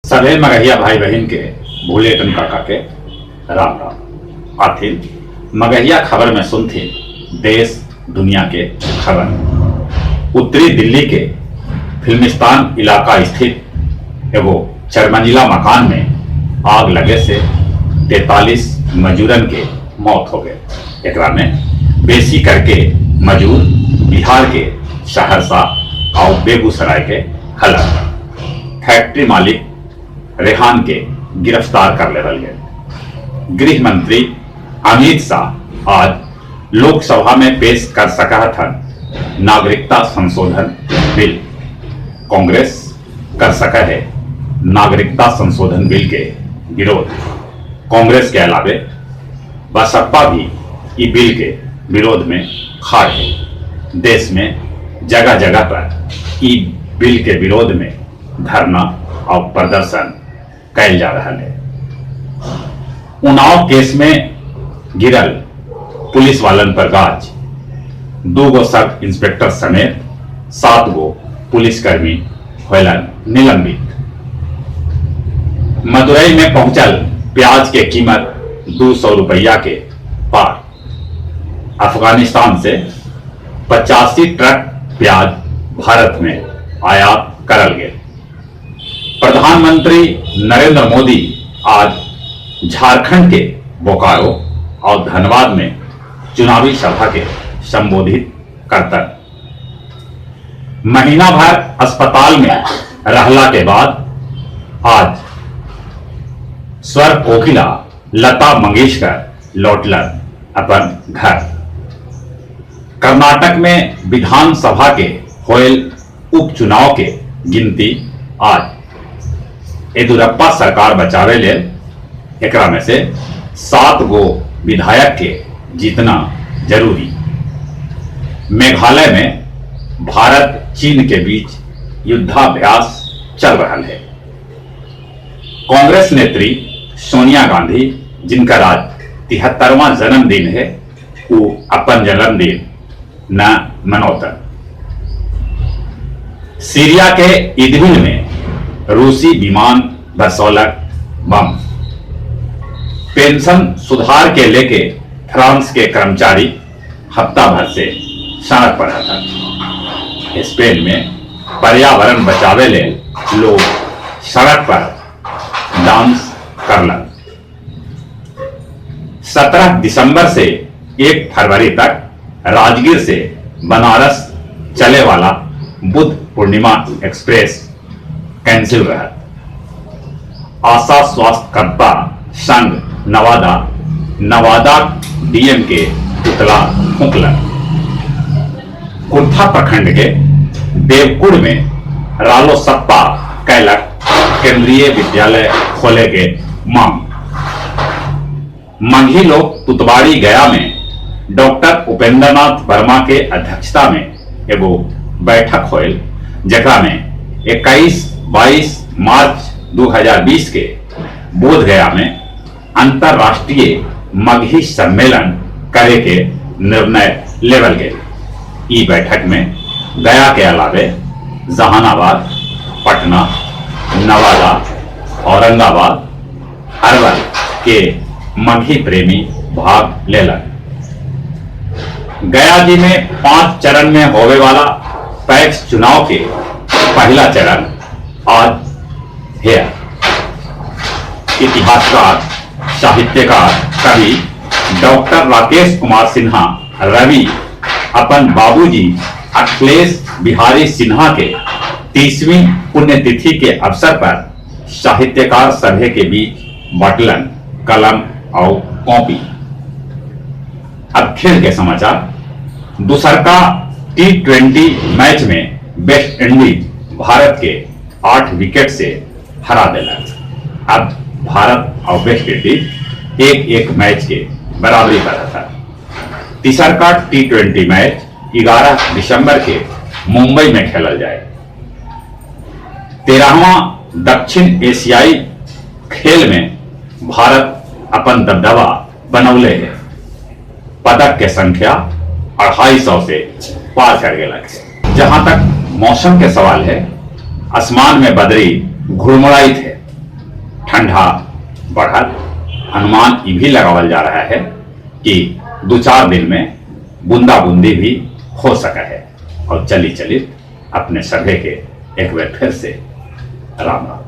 सभे मगहिया भाई बहिन के भूलेटन काका के राम राम। आथिन मगहिया खबर में सुनथिन देश दुनिया के खबर। उत्तरी दिल्ली के फिल्मिस्तान इलाका स्थित एगो चरमंजिला मकान में आग लगे से 43 मजूरन के मौत हो गए। एकरा में बेसी करके मजूर बिहार के सहरसा और बेगूसराय के हलन। फैक्ट्री मालिक रेहान के गिरफ्तार कर लेवल गए। गृह मंत्री अमित शाह आज लोकसभा में पेश कर सका था नागरिकता संशोधन बिल। कांग्रेस कर सका है नागरिकता संशोधन बिल के विरोध। कांग्रेस के अलावे बसपा भी ई बिल के विरोध में खड़ है। देश में जगह जगह पर ई बिल के विरोध में धरना और प्रदर्शन कैल जा रहा है। उन्नाव केस में गिरल पुलिस वालन पर गाज। 2 गो सब इंस्पेक्टर समेत 7 गो पुलिसकर्मी होलन निलंबित। मदुरई में पहुंचल प्याज के कीमत 200 रुपया के पार। अफगानिस्तान से 85 ट्रक प्याज भारत में आयात करल गए। प्रधानमंत्री नरेंद्र मोदी आज झारखंड के बोकारो और धनबाद में चुनावी सभा के संबोधित करता। महीना भर अस्पताल में रहला के बाद आज स्वर कोकिला लता मंगेशकर लौटलन अपन घर। कर्नाटक में विधानसभा के होयल उपचुनाव के गिनती आज। येदियुरप्पा सरकार बचावे लेल एकरा में से 7 गो विधायक के जीतना जरूरी। मेघालय में भारत चीन के बीच युद्धाभ्यास चल रहा है। कांग्रेस नेत्री सोनिया गांधी, जिनका आज 73वां जन्मदिन है, वो अपन जन्मदिन न मनौतन। सीरिया के इदबिल में रूसी विमान बरसौलक बम। पेंशन सुधार के लेके फ्रांस के कर्मचारी हफ्ता भर से सड़क पर हतन। स्पेन में पर्यावरण बचावे ले लोग सड़क पर डांस करलन। 17 दिसंबर से 1 फरवरी तक राजगीर से बनारस चले वाला बुद्ध पूर्णिमा एक्सप्रेस कैंसिल रहा। आशा स्वास्थ्य कर्ता संघ नवादा नवादा डीएम के पुतला फूकलन। कुर्था प्रखंड के देवकुड़ में रालोसप्पा कैलक केंद्रीय विद्यालय खोले के मांग। मगही लोक तुतबाड़ी गया में डॉक्टर उपेंद्रनाथ वर्मा के अध्यक्षता में एगो बैठक होयल, जकरा में 21-22 मार्च 2020 के बोध गया में अंतरराष्ट्रीय मगही सम्मेलन करे के निर्णय लेवल गए। ई बैठक में गया के अलावे जहानाबाद, पटना, नवादा, औरंगाबाद, अरवल के मगही प्रेमी भाग लेलन। गया जी में 5 चरण में होवे वाला पैक्स चुनाव के पहला चरण आज है। इतिहासकार, साहित्यकार, कवि डॉक्टर राकेश कुमार सिन्हा रवि अपन बाबूजी अखिलेश बिहारी सिन्हा के 30वीं पुण्यतिथि के अवसर पर साहित्यकार सभा के बीच बांटलन कलम और कॉपी। अब खेल के समाचार। दूसरका टी20 मैच में वेस्ट इंडीज भारत के 8 विकेट से हरा दिलक। अब भारत और वेस्ट इंडीज 1-1 मैच के बराबरी पर था। तीसरका टी20 मैच 11 दिसंबर के मुंबई में खेलल जाए। 13वां दक्षिण एशियाई खेल में भारत अपन दबदबा बनौले है। पदक के संख्या 250 से पार कर गया है। जहां तक मौसम के सवाल है, आसमान में बदरी घुड़मुड़ाई थे। ठंडा बढ़त। अनुमान ये भी लगावल जा रहा है कि 2-4 दिन में बूंदा बूंदी भी हो सका है। और चली चली अपने सभे के एक बार फिर से राम राम।